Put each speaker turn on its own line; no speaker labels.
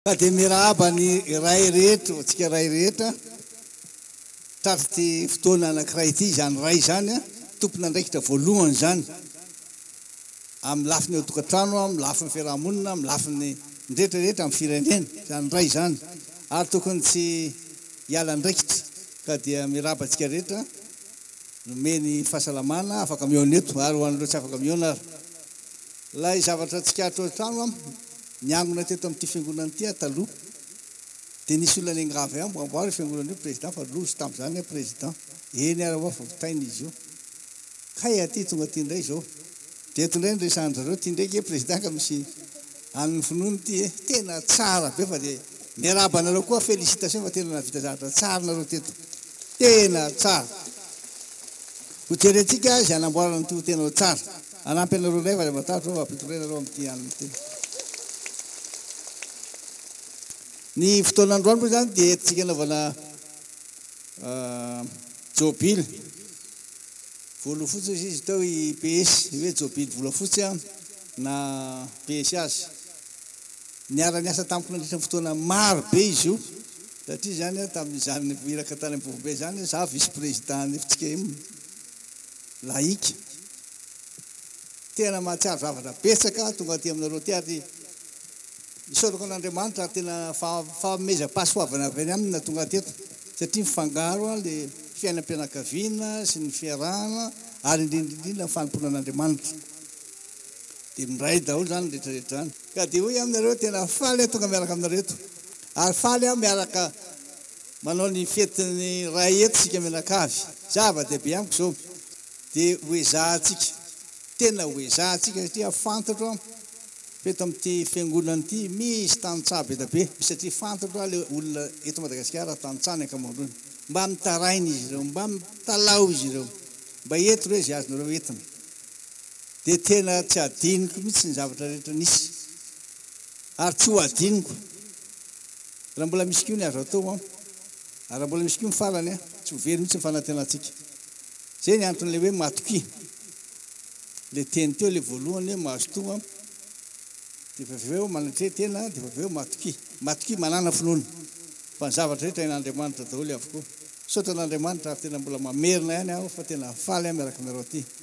Ka dia miarahaba ny ray rehetra, antsika ray rehetra, tratr'ity fotoana anankiray ity, izany ray izany tompon'andraikitra voalohany izany amin'ny lafiny ao an-tokantrano, amin'ny lafiny fiaraha-monina, amin'ny lafiny rehetra rehetra amin'ny firenena, izany ray izany, ary tokony tsy hiala andraikitra, ka dia miarahaba antsika rehetra, nomeny fahasalamana, afaka mihaona eto, ary ho an'ireo tsy afaka mihaona ary. Ilay zavatra tsikaritra ao an-trano an, niangona teto amin'ity fiangonana ity aho taloha, dia nisy olona niangavy ahy mba amboary io fiangonana io président fa loza tamin'izany aho président, eny ary hoa fa vitaina izy io, kay aty tonga aty indray izao, dia eto indray no resahan-dry zareo, ity indray ange président ka misy an'ny finoana ity e, tena tsara be fa dia miarahaba anareo koa félicitation fa tena nahavita zavatra tsara nareo teto, tena tsara. Ho jerentsika izay hanamboarana an'ity ho tena ho tsara. Hanampy anareo indray fa aza matahotra fa hampitondray nareo amin'ity alina ity. Ny fotoana androany moa izany dia entintsika anaovana jobily. Volofotsy hoy izy teo i PS, hoe jobily volafotsy na PS azy. Niara-niasa tamiko nandritra ny fotoana maro be izy io. Satria izany aho tamin'izany iraka tany Ambovombe izany, izaho vice président ny fjkm, laïque. Tena mahatsiaro zavatra betsaka aho tonga aty aminareo aty ary isaorako an'Andriamanitra ary tena fanomezam-pahasoavana avy any aminy nahatonga ahy teto satria mifangaro ilay fiainam-pianakaviana sy ny fiarahana ary indrindra indrindra ny fanompoana an'Andriamanitra. Dia miray daholo izany ny rehetra rehetra izany. Ka dia hoy aho aminareo, tena faly aho tonga miaraka aminareo eto. Ary faly aho miaraka manao ny fetin'ny Ray eto isika mianakavy. Zava-dehibe amiko izao. Dia ho ezahantsika, tena ho ezahantsika satria fantatro fa eto amin'ity fiangonana ity misy tantsaha be dia be. Satria fantatro ilay olona eto Madagasikara tantsaha ny ankamaroany. Mba mitaraina izy ireo, mba mitalaho izy ireo. Mba ento re izay azonareo entina. Dia tena tsy adinoko mihitsy ny zavatra rehetra nisy. Ary tsy ho adinoko. Raha mbola misy koa ny azo atao an. Ary raha mbola misy koa ny farany an, tsy ho very mihitsy ny fanantenantsika. Izay ny anton'ilay hoe matokia. Ilay teny teo ilay voalohany hoe mazotoa an, dia efa avy eo manatreha tena, dia efa avy eo matokia. Matokia, manàna finoana. Fa ny zavatra rehetra hain'Andriamanitra daholo avokoa. Misaotra an'Andriamanitra ary tena mbola mamerina ihany aho fa tena faly aho miaraka aminareo aty.